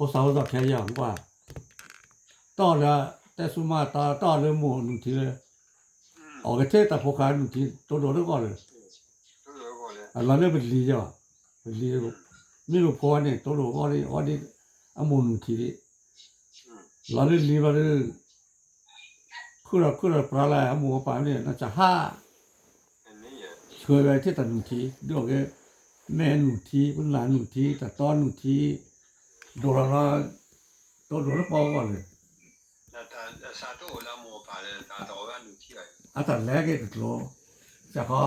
ဖိသၣ်ဖိသီၣ်ခဲယဲၢ်ကွၢ်, တၢ်အီၣ်လၢ တဲဆူမး တၢ်အီၣ်လၢမိၢ်နုၢ်ထံလၢ အီၣ်က့ၤထဲတၢ်ဖိဃာ်နုၢ်ထံ တိဒိၣ်လၢဂီၢ်လၢ လီၤလၢပလံၤယီၤ, ပလံၤ, မ့ၢ်ပဖိန့ၣ် တိဒိၣ်ဂီၢ်လံ အီၣ်ဒ် အမိၢ်နုၢ်ထံဒံး, လီၤလၢလံၤဘျီဒုး ခုၣ်ဒီးခုၣ်ဒီးပြၢလၢ အမိၢ်အပၢ်န့ၣ် နီၢ်စၢ်ဟး ဆှၢဝဲထဲတၢ်နုၢ်ထံ ဒ်အီၣ်က့ၤ မဲာ်နုၢ်ထံ ပနၢ်နုၢ်ထံ တၢ်တီနုၢ်ထံ ဒိၣ်လီၤလီၤ တိဒိၣ်လၢပီဂီၢ်လၢ အတၢ်လဲၤက့ၤတကျိၤ စၢ်ခီ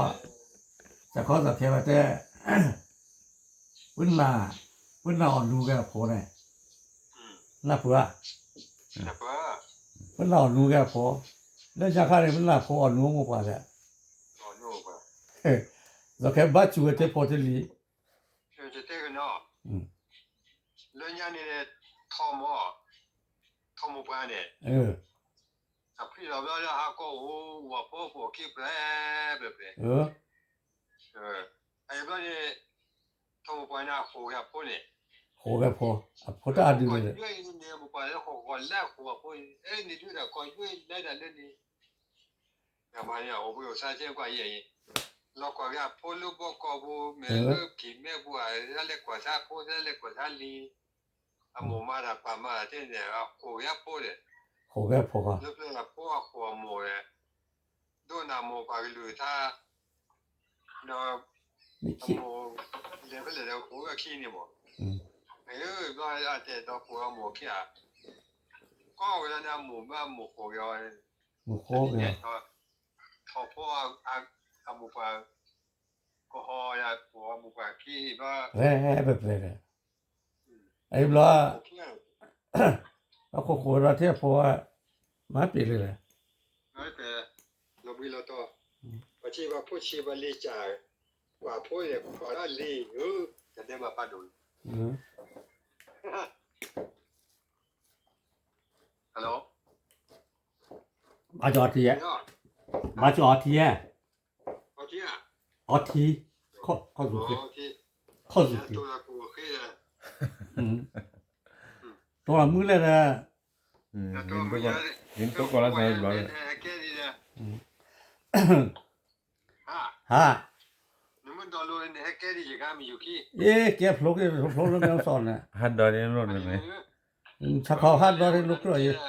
သီၣ်ခဲဘၣ်တဲ ပနၢ်, ပနၢ်အီၣ်နူၤက့ၤအဖိန့ၣ်, နၢ်ပၢၢ်ဧါ, ပနၢ်အီၣ်နူၤက့ၤအဖိ, လၢညါခါန့ၣ် ပနၢ်ဖိအီၣ်နူၤမိၢ်ပှၢ်လဲၣ်, သီၣ်ခဲဘၣ်စူၤဝဲထဲဖိထဲလံၤ, လၢညါန့ၣ် ထီၣ်မိၢ်, ထီၣ်မိၢ်ပှၢ်န့ၣ် အဖှံလီၤဘျီလၢဟါကီၢ်အိၣ် ဝၤဖိပိာ်ခံဖျဲးဖျဲးဖျဲး, အဘျီန့ၣ် ထီၣ်မိၢ်ပှၢ်န့ၣ် အဃိးက့ၤအဖိန့ၣ်, ဃိးက့ၤအဖိ, အဖိတၢ်အဒုးန့ၣ်, မိၢ်ပှၢ်လၢဃိးဃိးလၢအဃိးအဖိန့ၣ် အဲန့ၣ်ဒုးဒီးကီၢ်ယွဲလဲၤဒၣ်လၢန့ၣ် ယမၤန့ၣ် အိၣ်ဘှံးအိၣ်ဆါစဲကွၢ်ယဲၢ်အံၤ, လီၤကွၢ်က့ၤအဖိလၢဘီကီၢ်ပူၤ မ့ၢ်လၢကံၢ်မဲပူၤ တၢ်လဲၤကွၢ်ဆါဖိ တၢ်လဲၤကွၢ်ဆါလံၤ, အမိၢ်မၤတၢ်ပၢ်မၤတၢ်ထဲန့ၣ် အဃိးက့ၤအဖိဒီး, ဃိးက့ၤအဖိ, လၢပျဲၢ်အဖိအဃိးအမိၢ်ဒီး, ဒိၣ်နၢ်မိၢ်ပၢ်ကလုၢ်ကထါ, ဒီး, အမိၢ်, လဲၤဖဲလဲၣ်ဒီးဃိးက့ၤအခံန့ၣ်မး, မ့ၢ်ဘျီအတဲဒီးဃိးအမိၢ်ခံဂၤ, ကီၢ်ဝဲဒၣ်န့ၣ်အမိၢ်ဘၣ်မိၢ်ဃိးက့ၤအီၤ, မိၢ်ဃိးက့ၤအီၤ ထီၣ်ဖိ, အမိၢ်ပှၢ်, ကဟီၣ်ယၤဖိအမိၢ်ပှၢ်ခံဘၣ်, ဖဲ, ဖဲပျဲၢ်ဒီး, အဘျီ, အဃိးဃိးဒီးထဲအဖိ, မၤပျဲၢ်လံလဲၣ်, လီၤဘှံးလီၤတီၤ, ပှၤဆံးပှၤဖိဆံးပှၤလံၤစၢ်, ပှၤဖိန့ၣ် ကွၢ်ဒၣ်လံၤ, တတဲဘၣ်ဖးဒိၣ်လံ ဘၣ်ကၠီအီထံယဲၢ်, ဘၣ်ကၠီအီထံယဲၢ်, အီထံ, ခီၣ်, ခီၣ်စူၢ်ဃ့, ခီၣ်စူၢ်ဃ့, တီၢ်မုၢ်လဲၣ်ဒီး, ယတိၢ်ကီၢ်လၢသးဘျီဒီး, ဟါ, အ့ ကဲဖျိက့ၤဖျိလၢမဲာ်စီၣ်န့ၣ်, ဟးဒီးန့ၣ်လိၣ်န့ၣ်, ဆၣ်ခီဟးဒီးန့ၣ်လိၣ်ကြၢး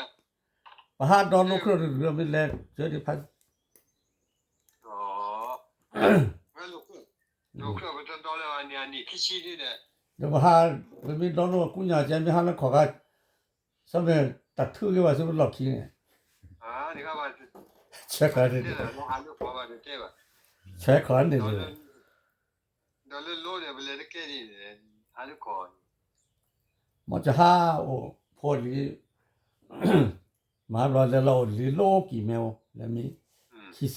အံၤ, ပဟးဒီးလိၣ်ကြၢးဒ်မ့ၢ်လဲၤစၢၤဒံးဖး ဒီးပဟး, ပမ့ၢ်ဒီလိၣ်ကူၣ်ညါကဲမ့ၢ်ဟါလၢခီၣ်ခါ, ဆၢမ့ၢ်တၢ်ထုးက့ၤဘၣ်ဆူပလီၢ်ခံန့ၣ်, ဆဲးခီန့ၣ်, ဆဲးခီန့ၣ်, မ့ၢ်ကဟးအိၣ်ဖိလံၤ, မၤဘျီလဲၤလီၤအိၣ်လံၤလိၣ်ကံၢ်မဲအိၣ် လဲၤမံခံစီ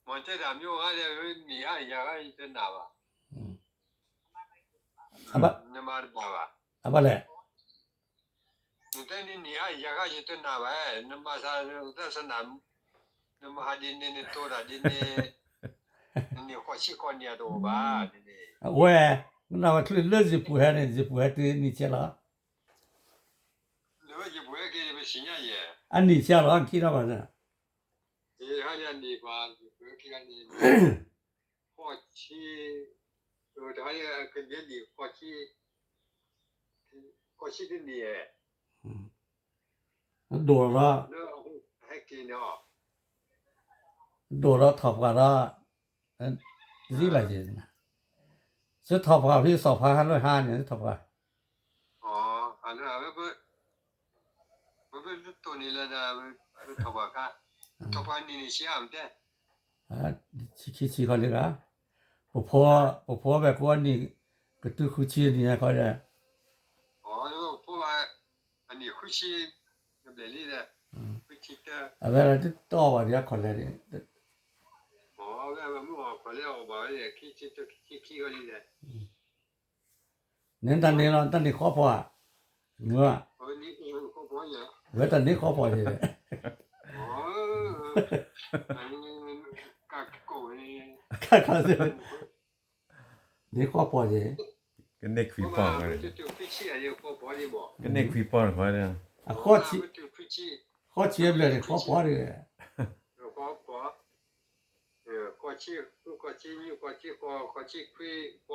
မ့ၢ်တဲတၢ်မ့ၢ်အိၣ်ဂၤဒီး နံၣ်အါယၤဂၤယတနာ်ဘၣ်, နမၤတဘၣ်ဘၣ်, အဘၣ်လဲၣ်, နတဲနံၣ်အါယၤဂၤယတနာ်ဘၣ်, နမၤသးသနာ်, နမၤဟးဒ်န့ၣ် နတိၢ်တၢ်ဒ်န့ၣ်, နနံၣ်ဃိးဆံဃိးနံၣ်အတအိၣ်ဘၣ်, အဝဲ, နဝဲချ့လၢယပူၤဟဲန့ၣ် ယပူၤဟဲတုၤနံၣ်ဆဲးလီၤ, အနံၣ်ဆဲးလီၤ ခံထီၣ်ဘၣ်န့ၣ် ဃိးဆံ, တဟါန့ၣ် ကန့ၢ်နံၣ်ဃိးဆံ, ဃိးဆံတနံၣ်, ဒိၣ်လီၤ, ဒိၣ်လီၤထီၣ်ပှၢ်ဒီး, ဒ်လဲၣ်, သုထီၣ်ပှၢ်ဖဲစီၤဖါဟးလၢဟါန့ၣ် သုထီၣ်ပှၢ် ပဘၣ်တိၢ်န့ၣ်လၢဒၣ်, ပထီၣ်ပှၢ်ခါ, ထီၣ်ပှၢ်နံၣ်န့ၣ်ဆံးအါမတဲ, ဆံခံဆံဃီလံဂၤ, ပဖိ, ပဖိဝဲကိးအနံၣ်, ကတုၤဃုဆံနံၣ်ညါခီဒီး, ဖိဘၣ်, အနံၣ်ဃုဆံ, ဘျဲၣ်လံဒီး, အဝဲဒၣ်တတီၢ်ဘၣ်ဒ်အခီၣ်လဲၣ်န့ၣ်, အဝဲမ့ၢ်အီၣ်ခီၣ်လဲၣ်အီၣ်ဘၣ်ဝဲ, ခံဆံခံဃီလံဒီး န့ၣ်တၢ်န့ၣ်လီၤ တၢ်န့ၣ်ဃီဖီဧါ, မ့ၢ်, ဝဲတၢ်န့ၣ်ဃီဖီယဲ, က, န့ၣ်ဃီဖီယဲ, ကန့ၢ်ခွံပီၢ်, ကန့ၢ်ခွံပီၢ်တခီ, အဃီဆံးဘျဲၣ်န့ၣ် ဃီပီၢ်တဂ့ၤ, ဃီဆံ, ဃီဆံ, ဃီဆံ, ဃီဆံခွံပီၢ်,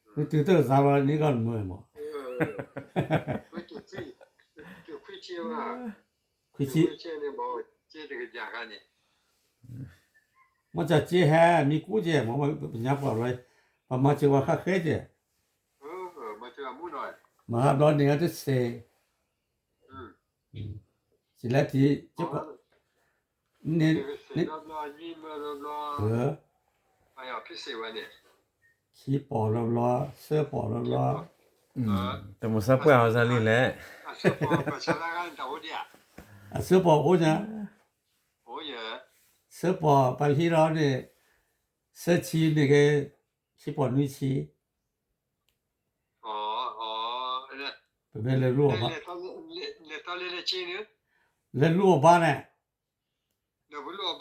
မ့ၢ်တုၤတၢ်ကသါလီၤန့ၣ်ကီၢ်တမုာ်မး, ခွံဆံ, မ့ၢ်စ့ဟဲမံၤကူကဲမး, ပညါပှၢ်လီၤ, ပမၤစၢၤဝဲဃၣ်ဃဲကဲ, မၤဟးဘျီန့ၣ်တစဲး, စံးလဲၣ်ထံ, န့ၣ်, ခံပီၢ်ဘျီဘျီ, သၢပီၢ်ဘျီဘျီ, တမုာ်စၢ်ပှၢ်အီၤစၢ်လံလဲၣ်, အသၢပီၢ်အိၣ်ညါ, သၢပီၢ်ပဟံးလီၤန့ၣ်, သၢဆံန့ၣ်က့, ခံပီၢ်နွံဆံ, ပမ့ၢ်လဲၤလူၤအီၤဘၣ်, လဲၤလူၤအီၤဘၣ်န့ၣ်, လူၤဘၣ်, မ့ၢ်ဟ့ၣ်အီၤဒ်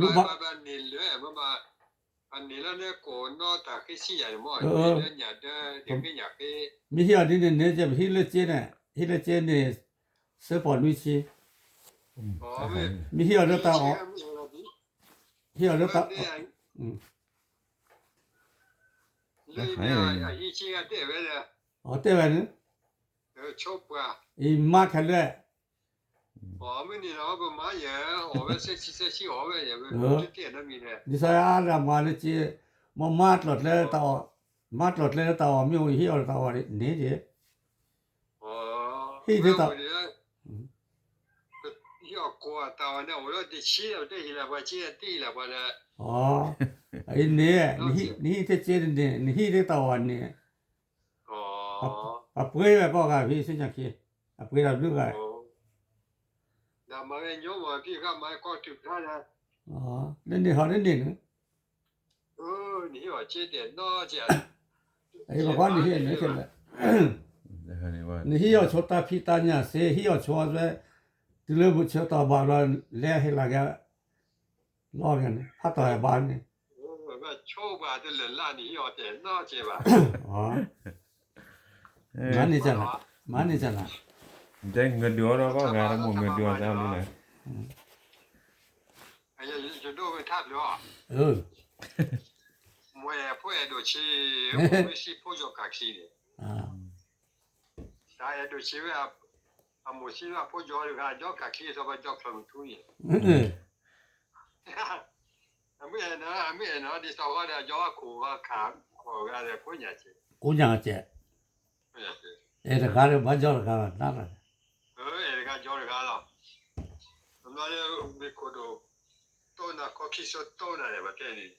န့ၣ်န့ၣ်ကဲ ပဟံးလၢက့န့ၣ်, ဟံးလၢက့န့ၣ်န့ၣ် ကဲပဟံးလၢက့န့ၣ်, ဟံးလၢက့န့ၣ်, သၢပီၢ်နွံဆံ, မ့ၢ်ဟ့ၣ်အီၤဒီးတၢ်အီၣ်, ဟ့ၣ်အီၤဒီးတၢ်အီၣ်, အတဲဝဲန့ၣ်, အံၤမါခဲလၢာ်, ဒ်သိးအါဒၣ်မၤလၢက့, မ့ၢ်မါကျိၤကျဲတၢ်အီၣ်, မါကျိၤကျဲလၢတၢ်အီၣ်မ့ၢ်အိၣ် ဟ့ၣ်အီၤဒီးတၢ်အီၣ်န့ၣ်က့, ဟ့ၣ်သ့တၢ် ဟ့ၣ်အီၤကိးတၢ်အီၣ်န့ၣ် အိၣ်လၢတဆံ တဟ့ၣ်လၢပှၤက့ တဟ့ၣ်လၢပှၤဒီး, အံၤန့ၣ်, နဟံၣ်သ့က့န့ၣ်န့ၣ် နဟံၣ်သ့တၢ်အီၣ်န့ၣ်, အပှ့ၤဝဲကိးဂၤဖဲဆူညါခံ, အပှ့ၤတၢ်ဘျုးဂၤ, ဒီးမၤဝဲညီမၤဖံးဂၤမၤကီၢ်တုၤဖျါဒီး, လၢန့ၣ်ဟီလၢန့ၣ်န့ၣ် နဟ့ၣ်အီၤက့တဲနီက့, ပှၤနဟ့ၣ်န့ၣ်ခဲလၢာ်, နဟ့ၣ်အီၤဆိတၢ်ဖံးတၢ်ညၣ်စ့ ဟ့ၣ်အီၤဆိအသွဲ, တုၤလၢမုၢ်ဆၢတီၤဘၣ်ဘျီ လဲၤဟ့ၣ်လီၤက့ၤ, လီၤက့ၤန့ၣ် ဖးတီၢ်ဟဲဘၣ်န့ၣ်, မၤန့ၢ်ကနၤ, မၤန့ၢ်ကနၤ, တဲငဒုးအီၤဒီးကီၢ်ဂၤတမိၢ်မ့ၢ်ဒုးအီၤတၢ်လံလဲၣ်, ယဒိၣ်ဝဲထါဖျိ, မွဲဖိအဲၣ်ဒိးဆံ, မ့ၢ်စံးဖိယီၤကးခံန့ၣ်, တၢ်အဲၣ်ဒိးဆံဝဲ, အမိၢ်ဆံးလၢအဖိယီၤတဂၤ ယီၤကးခံ စီၤပၤယီၤချီၣ်မုၢ်ထူန့ၣ်, အမ့ၢ်အဲၣ်နၤ အမ့ၢ်အဲၣ်နၤ ဒ်သိးဃီဒီး ယီၤခိၣ်ဂၤခး, ခိၣ်ဂၤဒီးဖိညၣ်ကဲ, ကိးညၣ်ကဲ, အဲၣ်တဂၤဒီးဘၣ်ယီၤတဂၤဘၣ်နၤလီၤ, အဲၣ်တဂၤယီၤတဂၤလီၤ, ဘျီလၢမ့ၢ်ခိၣ်ဒိၣ်, တိၢ်နၤခီခံစိတိၢ်နၤန့ၣ် ပတဲန့ၣ်,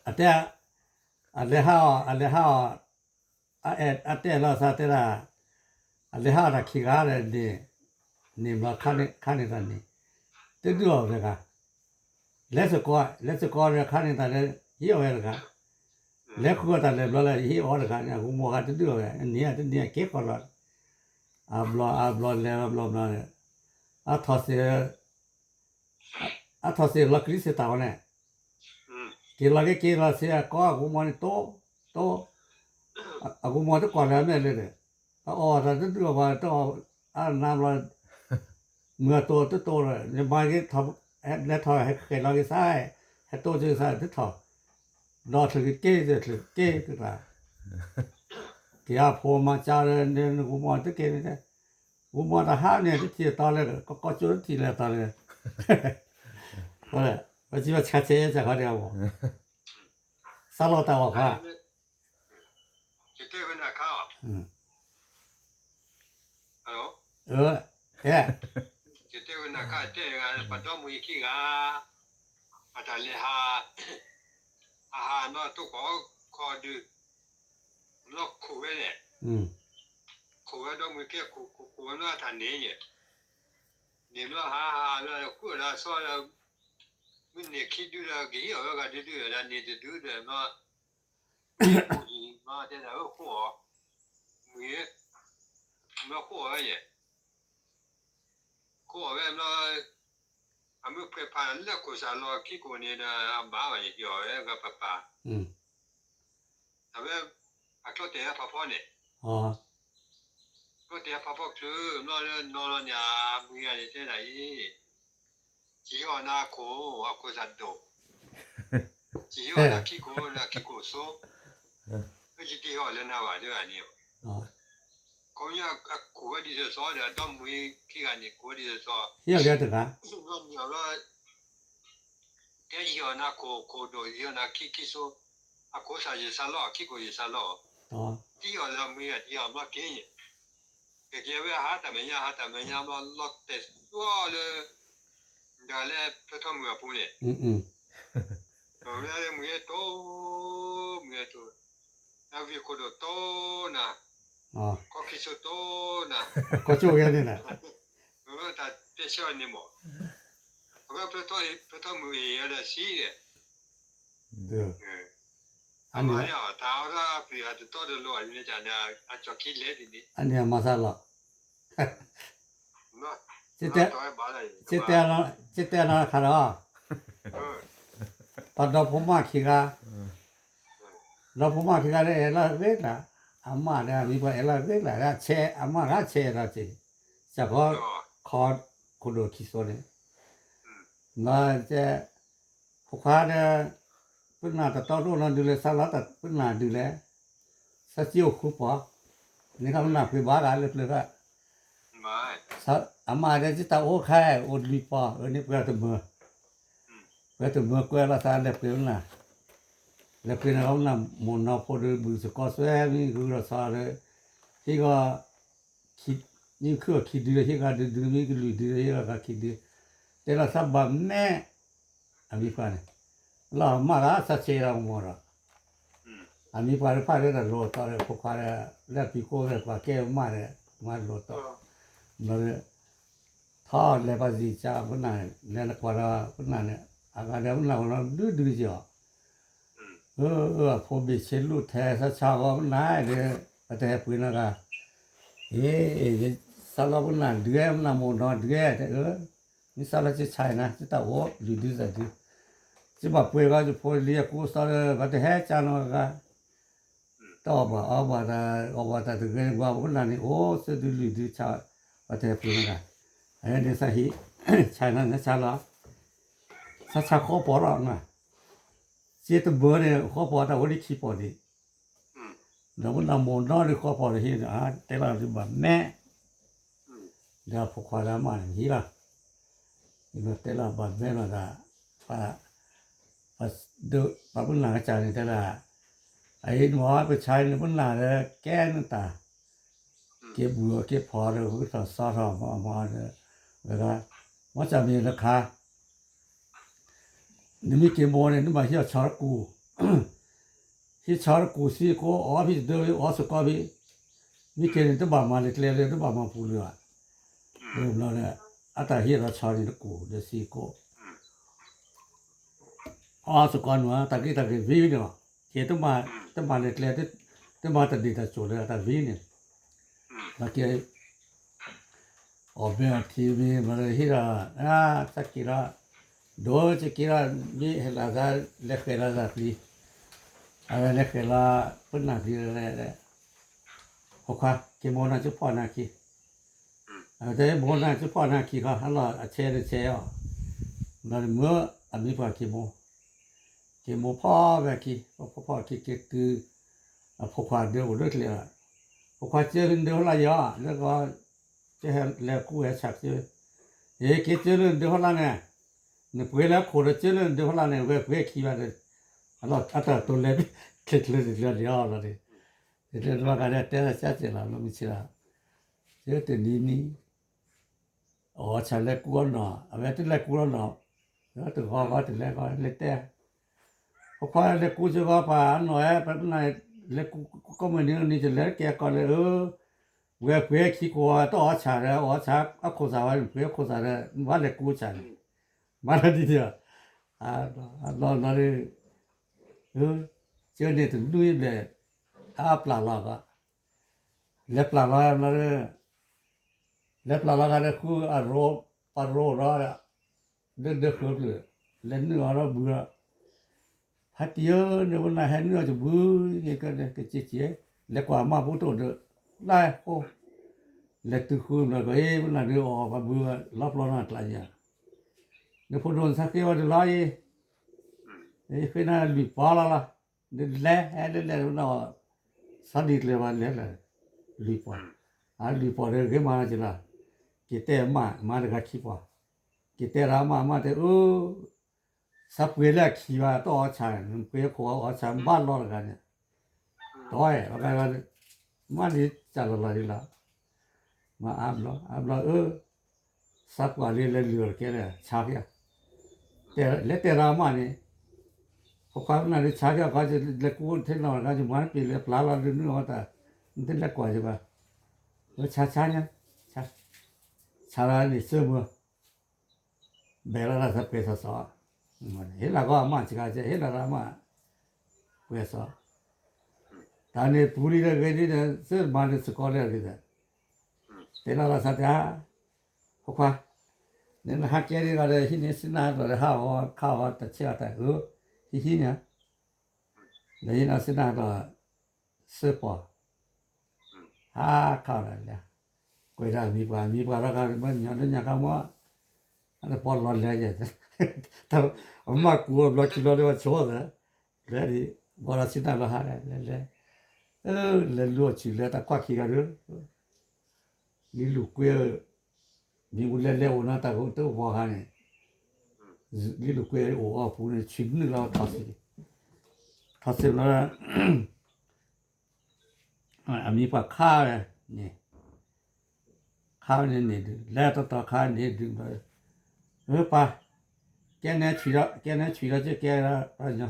အတဲ, အလဲၤဟးအီၤ အလဲၤဟးအီၤ, အတဲလီၤသးတဲဒၣ်, အလဲၤဟးအီၤတၢ်ခံဂၤဒီးန့ၣ်, န့ၣ်ဘျီခါန့ၢ်သးန့ၣ်, တဒုးအီၤဝဲတဂၤ, လဲၤစ့ၢ်ကီး လဲၤစ့ၢ်ကီးဒီးခါန့ၢ်သးဒီး ဟ့ၣ်အီၤဝဲတဂၤ, လဲၤဃုအီၤတၢ်လဲၤဘျီလၢ ဟ့ၣ်အီၤတဂၤန့ၣ် အဂူမီၢ်ဂၤတဒုးအီၤဝဲ အန့ၣ်တန့ၢ်အက့ၤဃီလီၤ, အဘျီအဘျီလဲၤဘျီဘျီဒီး, အထီၣ်စ့ၢ် အထီၣ်စ့ၢ်လီၤကလံၤစ့ၢ်တၢ်ဝဲန့ၣ်, က့ၤလီၤက့ၤက့ၤလီၤစ့ၢ် အကိးအဂူမီၢ်န့ၣ်တိ, တိ, အဂူမီၢ်တကိးလၢအမဲာ်လၢဒီး, အအီၣ်တၢ်တဒုးအီၤဘၣ် တအီၣ်အနါဘျီ, မုၢ်အတိၢ်တတိၢ်လီၤ နမၤက့ၤထီၣ်, လဲၤထီၣ်ဟဲဃဲၤလီၤက့ၤသး, ဟဲတိၢ်က့ၤသးတထီၣ်, ဒီးချုးက့ၤက့ၤ ချုးက့ၤက့ၤသး, က့ၤအဖိမၤကၢဒီး နဂူမီၢ်တက့ၤန့ၣ် ဂူမီၢ်တဟါန့ၣ် တထံၣ်အတီၤလၢ ကီကီကၠိတထံၣ်လၢအတီၤလၢ, ပစံးဘၣ်ဆါဆဲးဆါခီဒဲးအဂီၢ်, စးလီၤတၢ်အီၣ်ခါ, တဲ, တဲဝဲနၤခါတဲဂၤ ပှၤဒီမုၢ်ယခံဂၤ, အတၢ်လဲၤဟး, အဟးနီၢ်တိၢ်ကီၢ်ခီဒုး, နီၢ်ခိၣ်ဝဲန့ၣ်, ခိၣ်ဝဲဒီမုၢ်ကဲ ခိၣ်ခိၣ်ခိၣ်ဝဲနီၢ်အတၢ်န့ၣ်, န့ၣ်ဘျီဟးဟးလၢဃုာ်ဒီးဆီ, မုၢ်န့ၣ်ခံဒုဒီး ကဟ့ၣ်အီၤဝဲဂၤဒုဒုဒီး န့ၣ်တဒုဒီးဘျီ, မ့ၢ်တဲဒၣ်အၢဃိအီၤ, မုၢ်, မ့ၢ်ဃိအီၤဝဲယဲၢ်, ဃိအီၤဝဲဘျီ, အမုၢ်ဖှဲးဖးလၢခိၣ်စးလီၤခံခိၣ်န့ၣ်ဒီး အဘၣ်ဘၣ်ယဲၢ် ဟ့ၣ်အီၤဝဲဂၤပပၢ်, အဝဲ အကျီၢ်တဲာ်အဖးဖီန့ၣ်, ကျီၢ်တဲာ်အဖးဖီချုး မ့ၢ်လၢနီၢ်လီၤန့ၣ် အမုၢ်ဂၤန့ၣ်တဲဒၣ်အံၤ, ကဟံးအီၣ်နၤအခိၣ် အခိၣ်သးဒိၣ်, ကဟံးအီၣ်နၤခံခိၣ် အခံခိၣ်ဆိ, ယတဟ့ၣ်အီၣ်လၢနၤဘၣ်ဒ်န့ၣ်, ခီပညီအခိၣ်ဝဲဒ်သိးသိးဒီး အဒီမုၢ်ခံဂၤန့ၣ် ခိၣ်ဝဲဒ်သိးသိး, ဟ့ၣ်အီၣ်လၢတဂၤ, ကဟံးအီၣ်နၤခိၣ် ခိၣ်ဒိၣ် ဟံးအီၣ်နၤခံ ခံဆိ, အခိၣ်သးယစးလီၤ အခံခိၣ်ယစးလီၤ, တဟ့ၣ်အီၣ်လၢအမုၢ်ဂၤ တဟ့ၣ်အီၣ်မ့ၢ်က့ၤန့ၣ်, ကကဲဝဲဟးတၢ်မဲာ်ညါ ဟးတၢ်မဲာ်ညါ မ့ၢ်လီၤတဲာ်သွီလၢ ဒီးလၢဖျၢၣ်ထီၣ်မုၢ်အပူၤန့ၣ်, ဒီးလၢမုၢ်ဂဲၤတိၢ်, မုၢ်ဂဲၤတိၢ်, နဝံၤခိၣ်ဒိၣ်တိၢ်နၤ, ခီခံဆိတိၢ်နၤ, ခီဆိဂဲၤန့ၣ်နၤ, တၢ်တဲဆၢန့ၣ်မး, အဝဲဖျၢၣ်ထီၣ်မုၢ်အ့ၣ်ဒီးဆံးဒီး အန့ၣ်အမၤသးလီၤ, ကတဲနၤခါဒီး, ပှၤဒီဖိမးခံဂၤ, ဒီဖိမးခံဂၤဒီး အဲၣ်လီၤဂ့ၤကျါ, အမါဒီးအမံၤပှၤအဲၣ်လီၤဂ့ၤကျါ, ဆဲး အမါဂၤဆဲးဒီးက့ၤ, စးခီ ခီခိၣ်ဒိၣ်ခံဆိန့ၣ်, ဒီးတဲ ဖိခွါဒီး ပနၢ်တတီတအိၣ်နီတဒုလၢ စးလီၤတၢ်ပနၢ်ဒုးလဲၣ်, စးစံအိၣ်ဃုပီၤ, န့ၣ်ခီပနၢ်ပှ့ၤဘၣ်ဂၤလၢပျၢၤဃာ်, အမါဒီး တၢ်အိၣ်ခါအိၣ်လွံၢ်ပီၤ, အန့ၣ်ပှ့ၤတမၢ, ပှ့ၤတမၢကွဲလီၤသးလဲၤပှ့ၤပနၢ်, လဲၤပှ့ၤန့ၣ်ခီပနၢ်မိၢ်နီၢ်ဖိဒီး ဘုၣ်စကီစွဲမံဂုၤဒီးဆီဒီး, ဟံၣ်ဂီၤ မ့ၢ်ခုၣ်အီၤခံဒု ဟ့ၣ်ဂၤဒုဒု မ့ၢ်ကလွံၢ်ဒု ဟ့ၣ်ဂၤဂၤခံဒု, တဲလီၤသးဘၣ်မဲာ်, အမံၤပှၢ်န့ၣ်, လီၤမၢ်ဂၤစးဆဲးဒီးမီၤဒီး, အမံၤပှၢ်တဖၣ်လၢတၢ်လိၤတီဒီး ဖိခွါဒီး လၢအဖံးခိၣ်ဒီး ပှၤကဲမၢ်ဒီး မၤလိၤတီ, ဘျီဒီး ထီၣ်လဲၤပှၤစံးကါပနၢ်န့ၣ် လဲၤနကွၢ်ဒီးပနၢ်န့ၣ် အဂၤဒီးပနၢ်ဝဲလီၤဒုဒုကီး, အဖိဘ့ၣ်ဆ့လူၢ်ထဲ ဆါဆါဂီၤပနၢ်ဒီး ပတဟဲပှ့ၤနီတဂၤ, အ့ စးလီၤပနၢ်ဒုး ပနၢ်မိၢ်နီၢ်ဒုး, မ့ၢ်စးလီၤကဆါနၤ ကတၢ်အိၣ်လွံၢ်ဒုသၢဒု, ကဘၣ်ပှ့ၤဂီၤယဖိလံအကူအသီဒီး ပတဟဲကၢ်နီတဂၤ, တအီၣ်ဘၣ်အီဘၣ်တၢ် အီၣ်ဘၣ်တၢ်တဂ့ၤ ကွၢ်ပနၢ်န့ၣ် အိၣ်သၢဒုလွံၢ်ဒုဆါ, ပတဟဲပှ့ၤနီတဂၤ, အန့ၣ်သးဟံး ဆါနၤ နဆါလီၤ, ဆါဆါဃီပီၤလီၤ, စ့တဘၢန့ၣ် ဃီပီၤတၢ်ဝဲဒ်ခံပီၤဒံး, ဒီးပနၢ်မိၢ်နီၢ်ဒုးဃီပီၤတဟံးန့ၣ် တဲလီၤဒုးဘၣ်မဲာ်, ဒီးဖိခွါဒီးမါန့ၣ်ဟံးလီၤ, တဲလီၤဘၣ်မဲာ်လီၤဒီး, ပှၤပနၢ်ကစၢ်န့ၣ်တဲလီၤ, အအံၤမ့ၢ်ပဆါန့ၣ် ပနၢ်ဒီးကဲနတၢ်, က့ၤဘူၣ်အီၤက့ၤဖီၣ်ဒီး ကထီၣ်စီထီၣ်မီၤမီၤဒီး, ဝဲဒၣ်, မ့ၢ်တၢ်မ့ၢ်တခါ နမ့ၢ်က့ၤမိၢ်န့ၣ် နဘၣ်ဟံးအီၤဆီတကူၣ်, ဟံးဆီတကူၣ်သံကိး အီဖံတဒၢ အီစ့ၢ်ကီးဖံ, မ့ၢ်က့ၤန့ၣ် တဘၣ်မၤလၢကျဲလၢ တဘၣ်မၤပူၤလၢၤဘၣ်, ဘျီဒီး အတၢ်ဟံးဒီးဆီန့ၣ်တကူၣ်ဒီးသံကိး အီစ့ၢ်ကီးန့ၣ် တၢ်ဂ့ၢ်တၢ်ဂ့ၢ်ဝံၤန့ၣ်လီၤ, က့ၤ တမၤလၢကျဲ တမၤတၢ်ဒ့ၣ်တၢ်စိၣ်လၢတၢ်ဝံၤန့ၣ်, ဘျီက့ၤ အီၣ်ဘဲအီထံဝံၤ ဘျီဒီးဟံးဒီး, တၢ်က့ၤလီၤ, ဒိၣ်က့ၤက့ၤလီၤ, မ့ၢ်ဟဲလီၤသး လဲၤဃဲၤလီၤသးပျံၤ, အဝဲလဲၤဃဲၤလီၤ ပနၢ်ပျံၤလီၤ, ဖိခွါ က့ၤမိၢ်နီၢ်ကဖီၣ်နၤခံ, အဝဲတဲမိၢ်နီၢ်ကဖီၣ်နၤခံခီ ဟးလီၤအဆဲးတဆဲးအီၤ, ဘျီဒီးမၢအမံၤပှၢ်က့ၤမိၢ် က့ၤမိၢ်ဖီၣ်ဝဲခံ, ဖီၣ်ဖီၣ်ခံက့ၤတုၤ, အဖိခွါဒၢအိၣ်လၢကျဲလီၤ, ဖိခွါကၢလၢနဒၢဟီၣ်လာ်ယီၤ, လၢကီ, ကဟဲလဲၤကူဟဲဆၣ်ကၢ, အ့ က့ၤကၢလၢနဒၢဟီၣ်လာ်န့ၣ်, နပှ့ၤလၢခိၣ်ဒီးကၢလၢနဒၢဟီၣ်လာ်န့ၣ် ဝဲပှ့ၤခံဘၣ်ဒီး, အတၢ်တိာ်လဲၤ ချ့ချ့တလၢန့ၣ်အီၤလီၤ, တလၢတဘၣ်ကဒီးတဲလီၤကၢစဲးလီၤ လီၤမုၢ်ဆ့လီၤ, ကၢတနံၤနံၤ အီၣ်ဆၣ်လဲၤကူအီၤနီၤ အဝဲတလဲၤကူလီၤနီၤ, တဂီၤဂီၤတလဲၤဂီၤလဲၤတဲ, ဖိခွါလဲၤကူကၢဂီၤပှၤနီၤဧၢ, ပနၢ် လဲၤကူကိးမုၢ်နံၤနံၤ တလဲၤကဲကီးလဲၣ်ဧၢ, ဝဲပှ့ၤခံကိးတအီၣ်ဆၣ်ဒီး အီၣ်ဆၣ်အခိၣ်သၣ်ဝဲ ပှ့ၤအခိၣ်သၣ်ဒီး ဘၣ်လဲၤကူဆၣ်န့ၣ်, ဘၣ်လၢဒ်န့ၣ်, လီၤလီၤဒီး, ကၢန့ၣ်တနွံဘျဲၣ်, အပျၢ်လီၤဘၣ်, လဲၤပျၢ်လီၤဘျီဒီး လဲၤပျၢ်လီၤဂၤဒီးဃုအရိ ပရိဒီး ဒၢဒၢဃၢပျၢၢ်, လဲၤနုာ်အီၤဒီးဘုဒီး, ဖ ဟဲတံၢ်ဧၢ န့ၣ်ဝဲနၤဟဲနုာ်အီၤတဘု ကကက့ၤက့ၤ လဲၤကွၢ်အမါဖိတအိၣ်ဒီး လၢဃိ လဲၤတုၤဃုဘျီကီး အ့ ဝဲနၤဒုးအီၣ်ပှၤဘု လီၤပျီနီၢ်ကျးယၤ နဖိဒိၣ်နဆါဃ့ဝဲဒၣ်လီၤအံၤ ဃ့နၤလွံၢ်ပီလီၤလီၤ နလဲၤဟဲလဲၤလဲၤဝဲနီၤ ဆီဒံၣ်ကျၢၤဘၣ်လဲၤလဲၤ လွံၢ်ပီ အလွံၢ်ပီဒီးဂ့ၤမးလီၤက့ၤလီၤ က့ၤတဲအမါ မါတဂၤခံပီ က့ၤတဲဒီးအမါ အမါတဲ အၢ ဆါပှ့ၤလၢအခံဘၣ်တအီၣ်အီၣ်ဆၣ် နပှ့ၤခိၣ်အီၣ်ဆၣ်ဘၣ်လီၤတဂၤန့ၣ် တအီၣ်အဲၣ်လီၤ မ့ၢ်ဒ်စၢ်လီၤလီၤဒ်လီၤ မၤအါဘျီ အါဘျီအၢ ဆါပှ့ၤလံလဲၤလုၢ်အီၤတကဲလၢ ဆါက့ၤ လဲၤတဲဒီးအမါန့ၣ် ဖိခွါမနုၤဒ်ဆါက့ၤအီၤ လဲၤကူထဲနီၤတဂၤ ယမၤတပ့ၤလၢပျၢ်လီၤဒုးနုာ်အီၣ်တၢ် နတလဲၤကွၢ်ယဘၣ် ဆါဆါညါ ဆါလၢန့ၣ်စၢမုၢ် ဘဲလီၤတၢ်သပှဲၤစီၤစီၤ ဟ့ၣ်လီၤကီးအမါစှၤကဲ ဟ့ၣ်လီၤတၢ်အမါ ပှဲၤစီၤ တၢ်န့ၣ်ပူၤလံဒီးဂ့ၤဒ်ဒီး စၢမၤန့ၣ်စကီးလၢအဂ့ၤဒီး တဲလီၤလီၤဆီတဲ ဖိခွါ နနဟးကဲဒ်ဂီၤဒီး ဟံးန့ၢ်စံနၢ်ဟးတီၢ်ဒီး ဟးအီၤခးအီၤတဆဲးအီၤတၢ်အၢ ဟံးဟံးညါ ဒီးဟံးန့ၢ်စံနၢ်ဟးတီၢ် စၢပီၤ ဟးခးအီၤဒီးလဲၤ ကွဲးဒၣ်အမံၤပှၢ် အမံၤပှၢ်ဒီးခါ မ့ၢ်ညီဒိညါခါမီ အတပီလီၤလဲၤယဲ အမၢ်ကူအဘျီခံဘျီဒီးဝဲဆိသး လဲၤဒ် ဘီဒီးစံနၢ်လီၤဟးလဲၤလဲၤ လဲၤလူၤအီၣ်ဆံးလဲၤတၢ်ကွၢ်ခံဂၤဒီး လံလူၤကွ့ မ့ၣ်အူလဲၤလဲၤအိၣ်နီတၢ်ဂိၢ်တအိၣ်ဘီခါန့ၣ် လံလူၤကွ့အိၣ်အီၣ်ပူၤန့ၣ် ဆံးနုာ်လီၤထီၣ်စ့ၢ် ထီၣ်စ့ၢ်ဘျီ အမံၤပှၢ်ခါဝဲန့ၣ် ခါဝဲန့ၣ်န့ၣ်ဒုး လဲၤတီတီခါန့ၣ်ဒုးဘျီ အၢပၢ် ကဲနဲဆံးဒီး ကဲနဲဆံးဒီးကဲကဲဒီး ညီ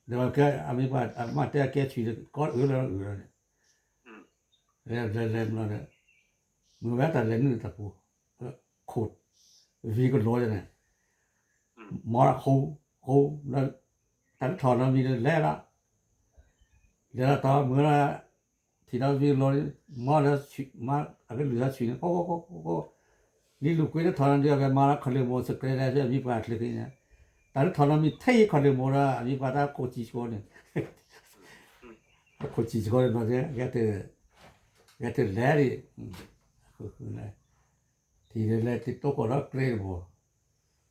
ဒီးကဲအမံၤပှၢ် အမါတဲကဲဆံးဒီး ကီၢ်အၢလီၤအၢလီၤန့ၣ် လဲၤလဲၤလဲၤဘျီဒီး မ့ၢ်ဝဲတၢ်လဲၤနုာ်တၢ်ပူၤ ခိၣ် ဝံၤကလိၤန့ၣ် မၤဃိ ဃိ တၢ်တထီၣ်နီတမံၤဒီးလဲၤလီၤ လဲၤလီၤတီမုၢ်လီၤ ထံၣ်ဒီးဝံၤကလိၤ မၤဒီး မၤအကလုၢ်ဒီးဆံးန့ၣ် ဃိ ဃိ ဃိ ဃိ လံလူၤကွ့တထီၣ်နီတမံၤဒီး မၤလီၤခီၣ်လ့ၣ်မိၢ် စကြဲလဲၤဖဲအမံၤပှၢ်အချ့က့ၤန့ၣ် တၢ်တထီၣ်နီတမံၤထဲအံၤခီၣ်လ့ၣ်မိၢ်ဒီး အမံၤပှၢ်တၢ်ခိၣ်စံၣ်ဆိန့ၣ် အခိၣ်စံၣ်ဆိန့ၣ်ဘျီ ဂဲၤတလဲၤဒံး ဃုဃုလဲၤ ထံၣ်ဒ်လဲၤတံၤတိခိၣ်ဒီးကြ့တဘိ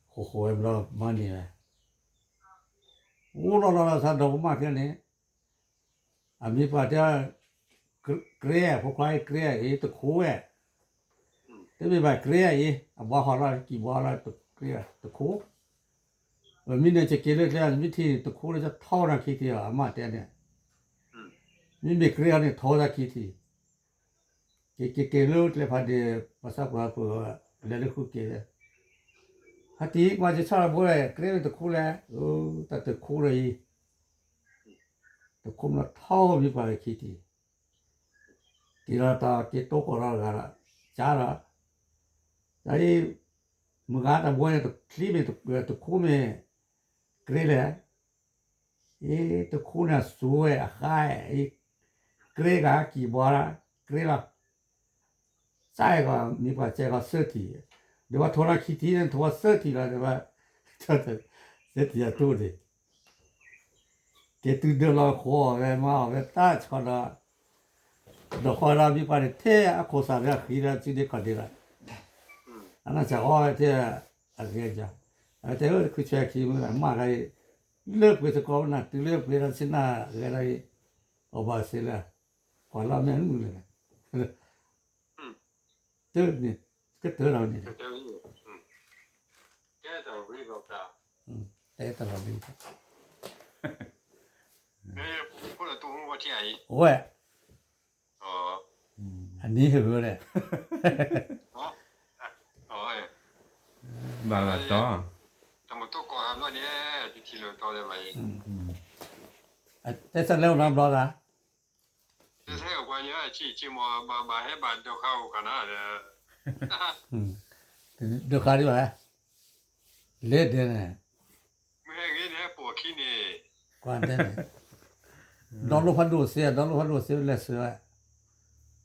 ဃိဃိဝဲဘျီမၤန့ၢ်ဝဲ အိၣ်လီၤလီၤလီၤသးဒီးပမၢ်ခဲန့ၣ် အမံၤပှၢ်တဲ ကြ့ ဖိခွါအံၤ ကြ့အံၤ တခိၣ်ဝဲ တမ့ၢ်ဘၣ်ကြ့အံၤ အဘှါဟီၣ်လီၤ ကံၢ်ဘှါလီၤ တခိၣ် မ့ၢ်န့ၣ် ယက့ၤလၢကျဲ မ့ၢ်ထံၣ်န့ၣ် တခိၣ်လၢယထီဝဲဒၣ်ခံထံၣ်အီၤ အမါတဲန့ၣ် မ့မ့ၢ်ကြ့အီၤန့ၣ် ထီဝဲဒၣ်ခံထံၣ် က့ၤက့ၤက့ၤလၢကျဲဖးဒံး ပှၤသးပှၢ်ပှၢ် လဲၤလၢဃုက့ၤလဲၤ ဟဲတံၤကွၢ်ယဆီၣ်တဘိ ကြ့မ့ၢ်တခိၣ်လဲၣ် တၢ်တခိၣ်လၢအံၤ တခိၣ်မ့ၢ်ထီဝဲမံၤပှၢ်ခံထံၣ် က့ၤလီၤတီၤက့ၤတိခိၣ်လီၤတဂၤဒီး ကၢ်ဒီး တၢ်အံၤ မုၢ်ဂၤတဘိန့ၣ် ချံမ့ၢ်တခိၣ်မ့ၢ် ကြ့လဲၣ် အ့ တခိၣ်န့ၣ်အစိဝဲအဃါ အ့ ကြ့ဂၤကံၢ်ဘှါ ကြ့လီၤ စၢ်အဲၣ်ဂီၤ မံၤပှၢ်စဲးဂီၤသၢထံၣ် ဒီးပှၤထိးလီၤခံထံၣ်န့ၣ် ထိးသၢထံၣ်လီၤ ဒီးပှၤ သၢထံၣ်အတိၢ်န့ၣ် က့ၤတုၤဒၢလီၤဃိးအီၤဝဲ မၤအီၤဝဲတၢ်ဆီဒီး ဒီးဃီဒီးမံၤပှၢ်န့ၣ် ထဲအခိၣ်သၣ်လၢအဃံလၢစုဒ့ခီၣ်ဒ့လီၤ အနီၢ်စၢ်အီဝဲထဲ အဂ့ၤကီ အဝဲတဲ ခုဆွဲခံမုၢ် အမါဂၤအံၤ လၢပှ့ၤသကိးနၤ တုၤလၢပှ့ၤဒီးဆ့နၤဂၤဒၣ်အံၤ အီၣ်ဘၣ်စ့လၢ ကွၢ်လီၤမ့ၢ်မုၢ်လၢ တၢ်န့ၣ် ကတၢၢ်လီၤန့ၣ် တဲတၢ်လီၤလံ ဝဲ အနံၤဟ့ၣ်ဝဲလဲၣ် ဘၣ်လီၤတီၤ တဲဆၢလၢအိၣ်နီတဘျီသး ဒိးခါဒံးဘၣ် လဲၤဒဲးန့ၣ် ကွၢ်တဲန့ၣ် ဒီလိဖးဒိၣ်စ့ ဒီလိဖးဒိၣ်စ့လဲၤစၢၤဝဲ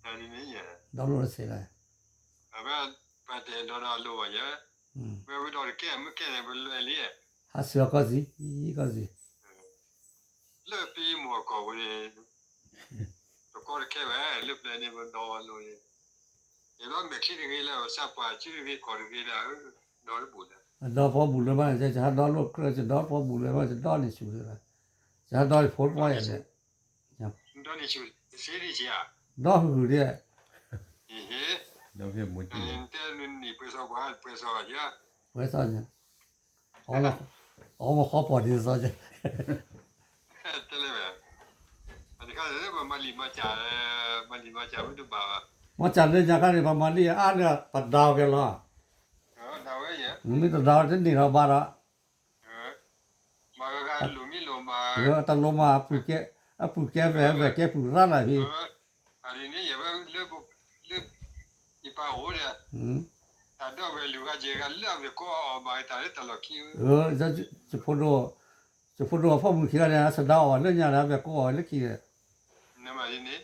ဒီလိစ့လဲၣ် ဟးစၢၤကီၢ်စံၣ် ကီၢ်စံၣ် လၢပမ့ၢ်အကီၢ်ပူၤန့ၣ် တကီတခဲဝဲ လၢပျၢၤန့ၣ် ပဒီလိၤန့ၣ် ယဘၣ်မဲာ်ချံတဂ့ၤလၢ ပသးပှၢ်စုတဂ့ၤကီၢ်တဂ့ၤလၢ ဒီတဘူၣ်လၢ အဒီဖီဘူၣ်လၢၤဘၣ်န့ၣ် ယဟးဒီလိာ်ကြၢး ယဒီဖီဘူၣ်လၢၤဘၣ် ယဒီန့ၢ်ဆူၣ်လၢၤဘၣ် ယဟးဒီယဖိတဝီယၤန့ၣ် ဒီန့ၢ်ဆူၣ် စ့ဒံးဆံးဧါ ဒီဟုၣ်ဒံး ဟ့ၣ် ဒီဖဲမူတံၢ် တဲနနံၣ်ပှဲၤစီပှၤ ပှဲၤစီယၤ ပှဲၤစီညါ အီမ့ၢ်ဃီပီၢ်ဒ်သိးယၤ တလဲၣ်ဝဲ အတခါလၢပမၤလံာ်မၤစၢ် မၤလံာ်မၤစၢ်ဝဲတဘၣ်ဘၣ် မၤစၢ်လၢညါခါန့ၣ် ပမၤလံာ်အါလၢပဒၢအီၤကဲလီၤ ဒၣ်ဝဲယဲ မ့ၢ်တဒၢအီၤတန့ၢ်လီၤဘၣ်ဒီး မၤဂၤဂၤလိၤမံလိၤမး တလိၤမး အပုၢ်ကဲ အပုၢ်ကဲဝဲ ဝဲကဲပုၢ်ရၣ်လၢဟံၣ် အဒ်န့ၣ် ယဝဲလၢ လၢ ယပၢ်အိၣ်ဒီး တၢ်ဒီဝဲၢ်လုၢ်ဂၤယဲၢ်ဂၤလၢအဝဲၢ်ကိးအီၤမၤတၢ်လၢတၢ်လီၢ်ခံ ယဖိဒိၣ် ယဖိဒိၣ်အဖီမုၢ်ခံဂၤန့ၣ် အစဒါအီၤလၢညါဒီး အဝဲၢ်ကိးအီၤလၢခံဒီး နမၤဒ်န့ၣ်